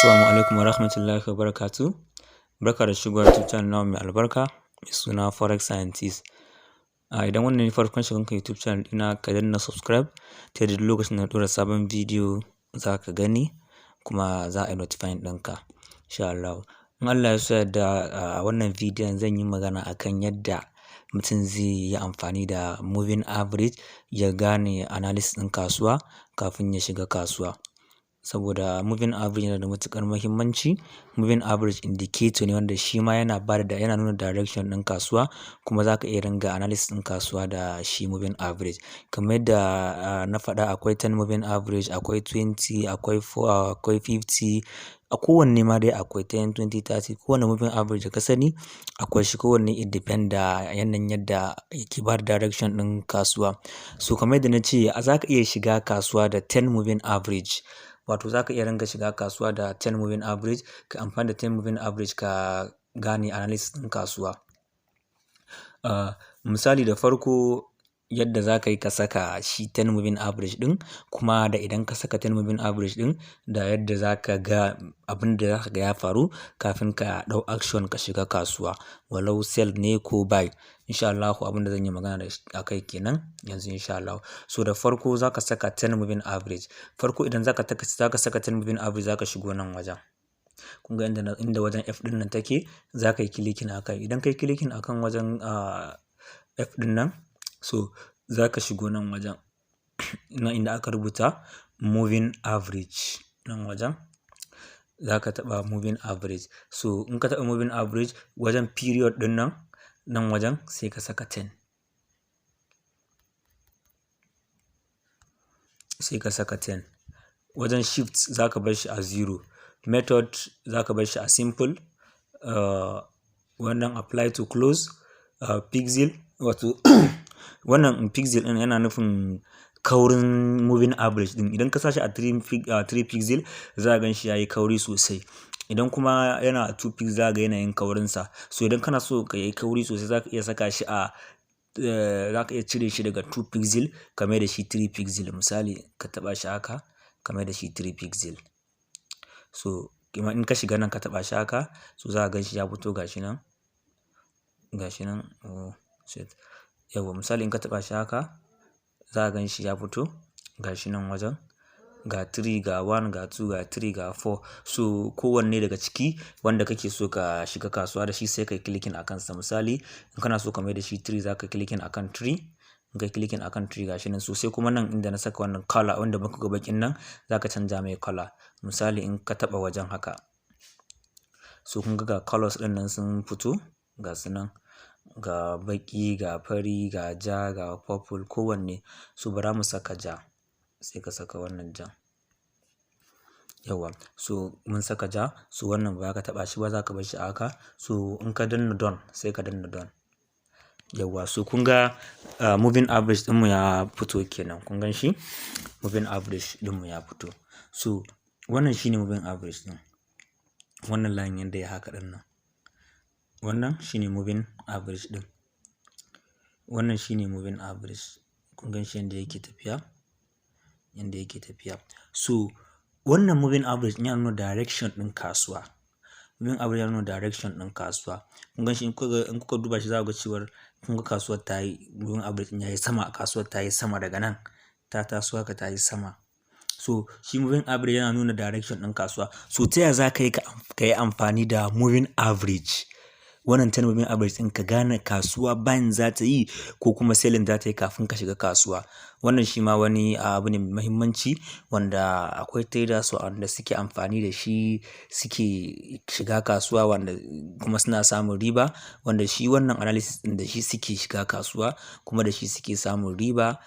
Assalamu alaikum wa rahmatullahi wa barakatuh. Barka da shigowa YouTube channel namu mai albarka mai suna Forex Scientist. A idan wannan ne farkon shiganka YouTube channel ɗina, ka danna subscribe ta yadda duk lokacin da na ɗora sabon bidiyo za ka gani kuma za a yi notifying ɗinka insha Allah. In Allah ya so yadda, a wannan bidiyon zan yi magana akan yadda mutum zai yi amfani da moving average ya gane analysis ɗin kasuwa kafin ya shiga kasuwa. Saboda moving average yana da matuƙar muhimmanci. Moving average indicator ne wanda shi ma yana bada yana nuna direction ɗin kasuwa, kuma za ka iya ringa analysis ɗin kasuwa da shi moving average. Kamar yadda na faɗa, akwai 10 moving average, akwai 20, akwai 4, akwai 50, a kowanne ma dai akwai 10, 20, 30. Kowane moving average da ka sani akwai shi. Kowanne it depend da yanayin yadda yake bada direction ɗin kasuwa. So kamar yadda na ce, za ka iya shiga kasuwa da 10 moving average. Wato za ka iya ringa shiga kasuwa da 10 moving average, ka amfani da 10 moving average ka gane analysis ɗin kasuwa. Misali, da farko yadda za ka yi ka saka shi 10 moving average ɗin, kuma da idan ka saka 10 moving average ɗin, da yadda za ka ga abin da za ka ga ya faru kafin ka ɗau action ka shiga kasuwa, walau sell ne ko buy. Insha Allahu abin da zan yi magana a kai kenan yanzu insha Allahu. So da farko za ka saka 10 moving average. Farko idan za ka saka 10 moving average, za ka shigo nan wajen. Kun ga inda wajen F ɗin nan take, za ka yi clicking a kai. Idan ka yi clicking a kan wajen F ɗin nan, so za ka shigo nan wajen, nan inda aka rubuta moving average, nan wajen za ka taɓa moving average. So in ka taɓa moving average, wajen period ɗin nan, nan wajen sai ka saka 10. Sai ka saka 10. Wajen shift za ka bar shi a zero. Method za ka bar shi a simple. Wannan apply to close pixel, wato wannan pixel ɗin yana nufin kaurin moving average ɗin. Idan ka sa shi a 3 pixel, za ka gan shi yayi kauri sosai. Idan kuma yana a 2 pixel, za ka ga yanayin kaurinsa. So idan kana so ka yi kauri sosai, za ka iya saka shi a za ka iya cire shi daga 2 pixel ka mai da shi 3 pixel. Misali, ka taɓa shi haka, ka mai da shi 3 pixel. So in ka shiga nan ka taɓa shi haka, so za ka gan shi ya fito, gashi nan. Gashi nan. Oh shit. Yauwa, misali in ka taɓa shi haka, za ka gan shi ya fito gashi nan wajen. Ga 3, ga 1, ga 2, ga 3, ga 4. So kowanne daga ciki wanda kake so ka shiga kasuwa da shi, sai ka yi clicking a kansa. Misali, in kana so ka mai da shi 3, za ka yi clicking akan 3. In ka yi clicking akan 3, gashi nan. So sai kuma nan inda na saka wannan color wanda muka ga baƙin nan, za ka canja mai color. Misali, in ka taɓa wajen haka, so kun ga colors ɗin nan sun fito, ga su nan. Ga baƙi, ga fari, ga ja, ga purple, kowanne. So bara mu saka ja, sai ka saka wannan jan. Yauwa, so mun saka ja, so wannan ba za ka taɓa shi ba, za ka bar shi a haka. So in ka danna done, sai ka danna done. Yauwa, so kun ga moving average ɗinmu ya fito kenan. Kun gan shi? Moving average ɗinmu ya fito. So wannan shine moving average ɗin. Wannan line yanda ya haka ɗin nan. Wannan shine moving average ɗin. Wannan shine moving average. Kun gan shi yanda yake tafiya? Yanda yake tafiya. So wannan moving average yana nuna direction ɗin kasuwa. Moving average yana nuna direction ɗin kasuwa. Kun gan shi, in kuka duba shi, za ku ga cewar kun ga kasuwar ta yi, moving average ɗin ya yi sama, kasuwar ta yi sama daga nan. Ta taso haka ta yi sama. So shi moving average yana nuna direction ɗin kasuwa. So ta yaya za ka yi ka yi amfani da moving average, wannan 10 moving average ɗin, ka gane kasuwa buying za ta yi ko kuma selling za ta yi kafin ka shiga kasuwa? Wannan shi ma wani abu ne mai muhimmanci wanda akwai traders wanda suke amfani da shi suke shiga kasuwa, wanda kuma suna samun riba. Wanda shi wannan analysis ɗin, da shi suke shiga kasuwa kuma da shi suke samun riba.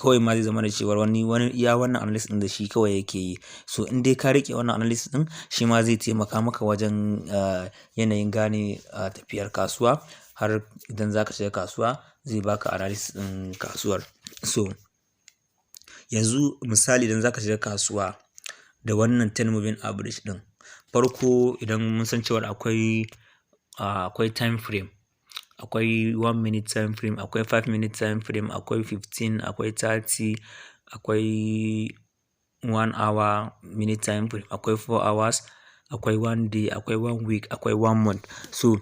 Kawai ma zai zama da cewar wani iya wannan analysis ɗin da shi kawai yake yi. So in dai ka riƙe wannan analysis ɗin, shi ma zai taimaka maka wajen yanayin gane tafiyar kasuwa, har idan za ka shiga kasuwa zai baka analysis ɗin kasuwar. So yanzu misali, idan za ka shiga kasuwa da wannan 10 moving average ɗin, farko idan mun san cewar akwai time frame, akwai 1 minute time frame, akwai 5 minute time frame, akwai 15, akwai 30, akwai 1 hour minute time frame, akwai 4 hours, akwai one day, akwai one week, akwai one month. So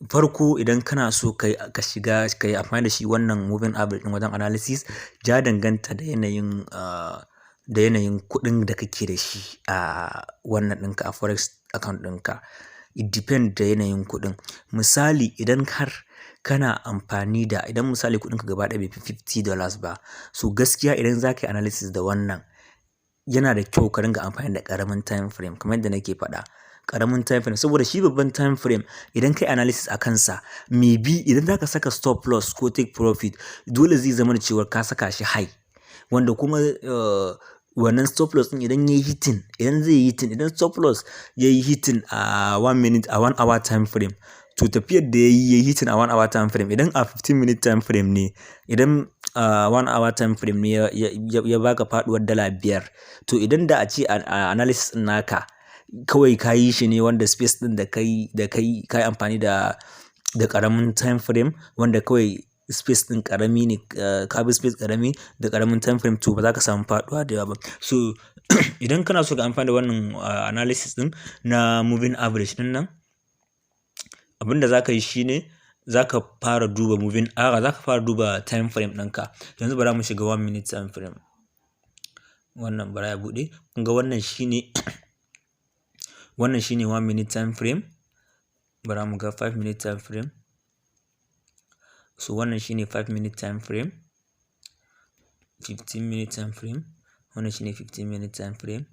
farko, idan kana so kai ka shiga ka yi amfani da shi wannan moving average ɗin wajen analysis, ya danganta da yanayin kuɗin da kake da shi a wannan ɗinka, a forex account ɗinka. It depend da yanayin kuɗin. Misali, idan har kana amfani da, idan misali kuɗinka gaba ɗaya bai fi $50 ba, so gaskiya idan za ka yi analysis da wannan, yana da kyau ka ringa amfani da ƙaramin time frame, kamar yadda nake faɗa. Ƙaramin time frame, saboda shi babban time frame, idan kai analysis a kansa, maybe idan za ka saka stop loss ko take profit, dole zai zama da cewa ka saka shi high, wanda kuma wannan stop loss ɗin idan yayi hitting, idan zai yi hitting, idan stop loss yayi hitting a 1 minute, a 1 hour time frame, to tafiyar da yayi hitting a 1 hour time frame, idan a 15 minute time frame ne, idan a 1 hour time frame ne ya baka faɗuwar $5, to idan da a ce a analysis ɗin naka kawai ka yi shi ne wanda space ɗin da kai ka yi amfani da ƙaramin time frame, wanda kawai space ɗin ƙarami ne, ka bi space ƙarami da ƙaramin time frame, to ba za ka samu faɗuwa da yawa ba. So idan kana so ka amfani da wannan analysis ɗin na moving average ɗin nan, abin da za ka yi shine za ka fara duba moving, a'a, za ka fara duba time frame ɗinka. Yanzu bara mu shiga 1 minute time frame. Wannan bara ya buɗe. Kun ga wannan shine 1 minute time frame. Bara mu ga 5 minute time frame. So wannan shine 5 minute time frame. 15 minute time frame, wannan shine 15 minute time frame.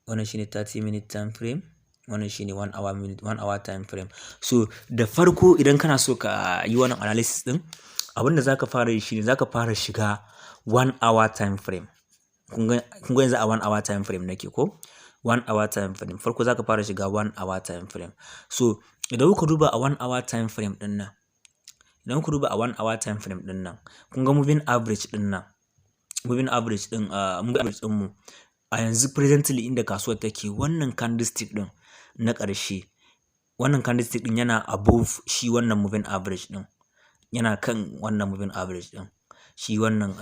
Wannan shine 30 minute time frame. Wannan shine 1 hour minute, 1 hour time frame. So da farko, idan kana so ka yi wannan analysis ɗin, abin da zaka fara yi shine zaka fara shiga 1 hour time frame. Kun ga yanzu a 1 hour time frame nake ko? 1 hour time frame. Farko zaka fara shiga 1 hour time frame. So idan kuka duba a 1 hour time frame ɗin nan, idan kuka duba a 1 hour time frame ɗin nan, kun ga moving average ɗin nan, moving average ɗin mu a yanzu, presently inda kasuwar take, wannan candlestick ɗin na ƙarshe, wannan candlestick ɗin yana above shi wannan moving average ɗin, yana kan wannan moving average ɗin, shi wannan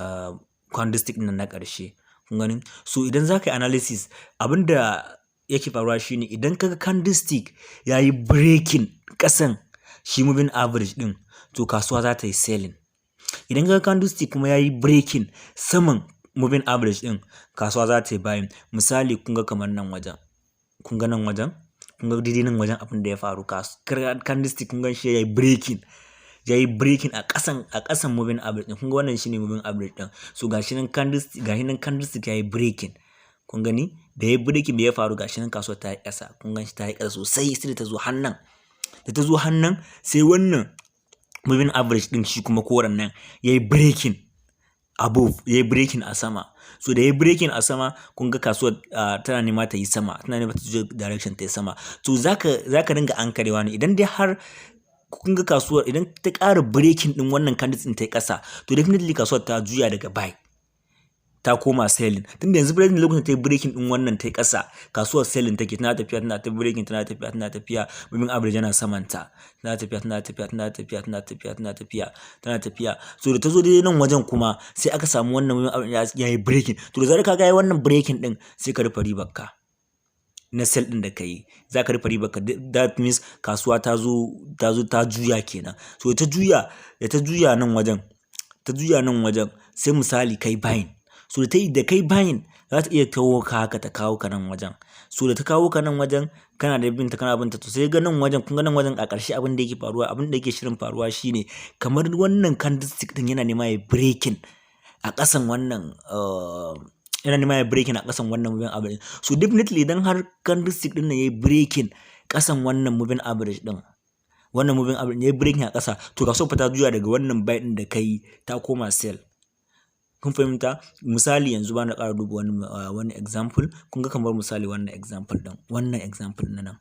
candlestick ɗin na ƙarshe. Kun gani? So idan za ka yi analysis, abin da yake faruwa shine idan kaga candlestick ya yi breaking ƙasan shi moving average ɗin, to kasuwa za ta yi selling. Idan kaga candlestick kuma ya yi breaking saman moving average ɗin, kasuwa za ta yi buying. Misali, kun ga kamar nan wajen, kun ga nan wajen, kun ga daidai nan wajen abin da ya faru, candlestick, kun ga shi ya yi breaking a ƙasan moving average ɗin. Kun ga wannan shine moving average ɗin. So gashi nan candlestick ya yi breaking. Kun gani, da ya yi breaking da ya faru, gashi nan kasuwar ta yi ƙasa. Kun gan shi, ta yi ƙasa sosai sai da ta zo har nan. Da ta zo har nan, sai wannan moving average ɗin, shi kuma koren nan, ya yi breaking above, ya yi breaking a sama. So da ya yi breaking a sama, kun ga kasuwar tana nema ta yi sama, tana nema ta juya direction ta yi sama. To zaka dinga ankarewa ne, idan dai har kun ga kasuwar, idan ta ƙara breaking ɗin wannan candle ɗin ta yi ƙasa, to definitely kasuwar ta juya daga buy ta koma selling. Tunda yanzu present lokacin ta yi breaking ɗin wannan ta yi ƙasa, kasuwar selling take, tana tafiya, tana ta breaking, tana tafiya, tana tafiya, moving average yana samanta, tana tafiya, tana tafiya, tana tafiya, tana tafiya, tana tafiya, tana tafiya. So da ta zo daidai nan wajen kuma, sai aka samu wannan moving average ya yi breaking. To da zarar ka ga yayi wannan breaking ɗin, sai ka rufe ribar ka na sell ɗin da ka yi. Za ka rufe ribar ka. That means kasuwa ta zo ta juya kenan. So ta juya, da ta juya nan wajen, ta juya nan wajen, sai misali kai buying. So da ta da kai buying, za ta iya kawo ka haka, ta kawo ka nan wajen. So da ta kawo ka nan wajen, kana da binta, kana binta, to sai ga nan wajen, kun ga nan wajen a ƙarshe abin da yake faruwa, abin da yake shirin faruwa shine kamar wannan candlestick ɗin yana nema ya breaking a ƙasan wannan, yana nema ya breaking a ƙasan wannan moving average. So definitely idan har candlestick ɗin nan yayi breaking ƙasan wannan moving average ɗin, wannan moving average yayi breaking a ƙasa, to kasuwar fa ta juya daga wannan buy ɗin da kai ta koma sell. Kun fahimta? Misali, yanzu bana ƙara duba wani example. Kun ga kamar misali wannan example ɗin, wannan example na nan.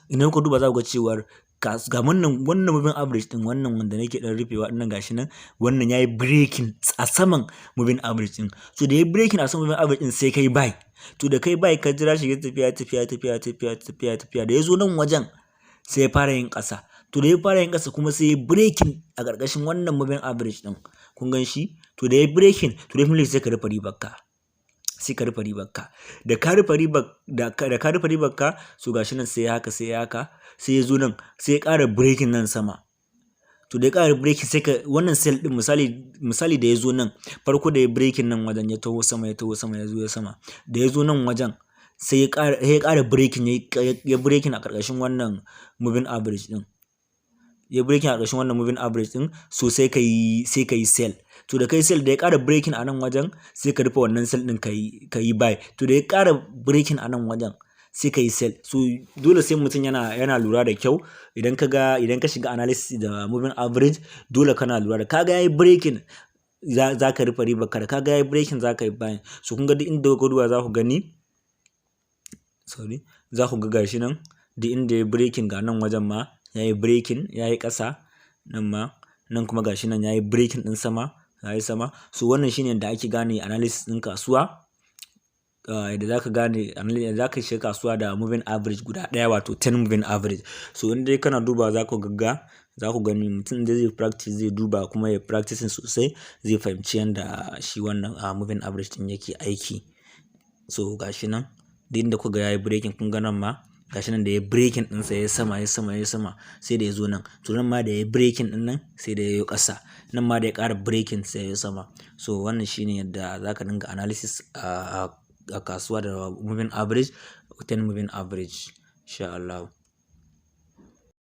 Idan kuka duba, za ku ga cewar ga wannan moving average ɗin, wannan wanda nake ɗan rufewa ɗin nan, gashi nan, wannan yayi breaking a saman moving average ɗin. So da yayi breaking a saman moving average ɗin, sai kai buy. To da kai buy, ka jira shi ya tafiya, tafiya, tafiya, tafiya, tafiya, tafiya, da ya zo nan wajen sai ya fara yin ƙasa. To da ya fara yin ƙasa kuma, sai ya breaking a ƙarƙashin wannan moving average ɗin. Kun gan shi? To da ya breaking, to definitely sai ka rufe ribar ka. Sai ka rufe ribar ka. Da ka rufe ribar ka, so gashi nan sai haka, sai haka, sai ya zo nan, sai ya ƙara breaking nan sama. To da ya ƙara breaking, sai ka wannan sell din. Misali, da ya zo nan farko, da ya breaking nan wajen, ya taho sama, ya taho sama, ya zo ya sama. Da ya zo nan wajen, sai ya ƙara breaking, ya breaking a ƙarƙashin wannan moving average din. Ya breaking a ƙarshen wannan moving average din, so sai ka yi sell. To da kai sell, da ya ƙara breaking a nan wajen, sai ka rufe wannan sell din, ka yi buy. To da ya ƙara breaking a nan wajen, sai ka yi sell. So dole sai mutum yana lura da kyau. Idan ka shiga analysis da moving average, dole kana lura da kaga yayi breaking, za ka rufe ribar ka. Da kaga yayi breaking, za ka yi buying. So kun ga duk inda kuka duba za ku gani, sorry, za ku ga gashi nan duk inda ya breaking. Ga nan wajen ma ya yi breaking, ya yi ƙasa nan ma. Nan kuma gashi nan ya yi breaking ɗin sama, ya yi sama. So wannan shine da ake gane analysis ɗin kasuwa, yadda za ka gane yadda za ka shiga kasuwa da moving average guda ɗaya, wato 10 moving average. So in dai kana duba, za ku ga, za ku gani, mutum da zai practice, zai duba kuma ya practicing sosai, zai fahimci yadda shi wannan moving average ɗin yake aiki. So gashi nan duk inda kuka ga yayi breaking, kun ga nan ma gashi nan da ya breaking ɗinsa, ya sama, ya sama, ya sama, sai da ya zo nan. To nan ma da ya breaking ɗin nan, sai da ya yi ƙasa. Nan ma da ya ƙara breaking, sai ya sama. So wannan shine yadda za ka dinga analysis a kasuwa da moving average, 10 moving average, insha Allah.